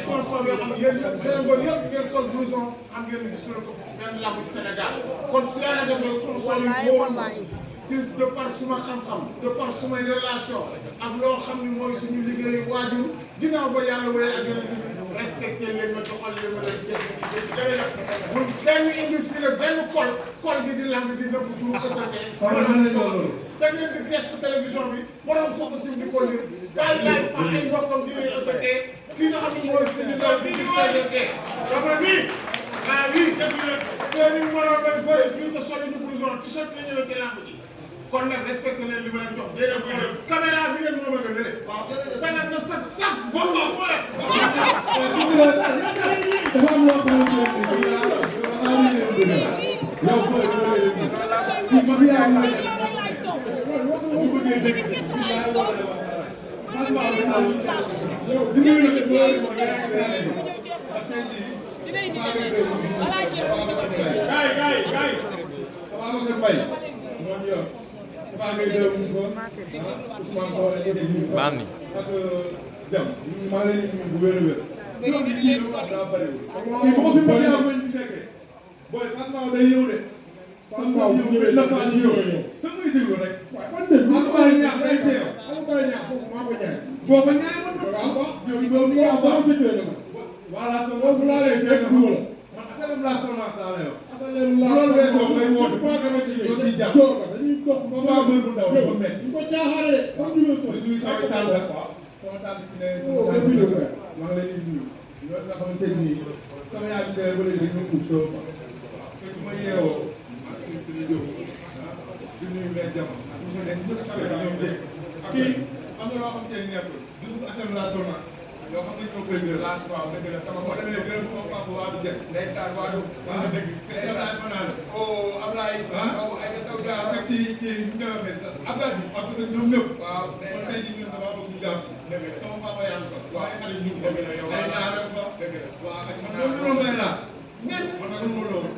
sponsor yoo xam ne yéen ñëpp benn bon yëpp ngeen sol blouson xam ngeen ni gis na ko benn lamb ci Sénégal kon su yàlla defee sponsor yi moo gis de par suma xam-xam de par sumay relation ak loo xam ni mooy suñu liggéeyu waajur ginnaaw ba yàlla wéy ak yeneen bi respecté leen ma doxal leen ma leen jërëjëf mun kenn indi fii la benn kol gi di lang di nëbb du ëttatee te ngeen di gestu télévision bi borom soo ko sim di ko lire bàyyi laay fa ay mbokkam di leen ëttatee kii nga xam ne mooy suñu ndaw bi di présenté dafa nii oui seen i moroom bay bëri fii te soli ñu blouson t-shirt la ñëwee ci lamb ji kon nag respecté leen li ma leen jox déedéet caméra bi ngeen moom a nga nële te nag na saf boobu la boole dafa am loo xamante Bani. yoo xam ne ñoo koy gërëm laas waaw dëgg la sama boo demee gërëm sama papa waa du jël ndeysaan waa du waa dëgg ndeysaan mën naa la oh Ablaye ay na saw jaar rek ci kii ñu nga mel sax Ablaye ak ñoom ñëpp waaw kon tey jii ñun dama bëgg ñu jàpp si dëgg la sama papa yaa ko waaye xale ñu dëgg la yow ay naa rek ba dëgg la waaw ak man loolu may la ñen man nag mo loolu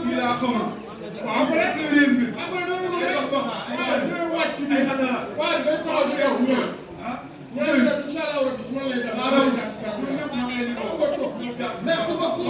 kii laa xamul waaw après le réew mi après loolu lu wax ba ay wàcc ay atala waaw dañ taxaw di yow ñaan incha allah rabbi su ma lay def merci beaucoup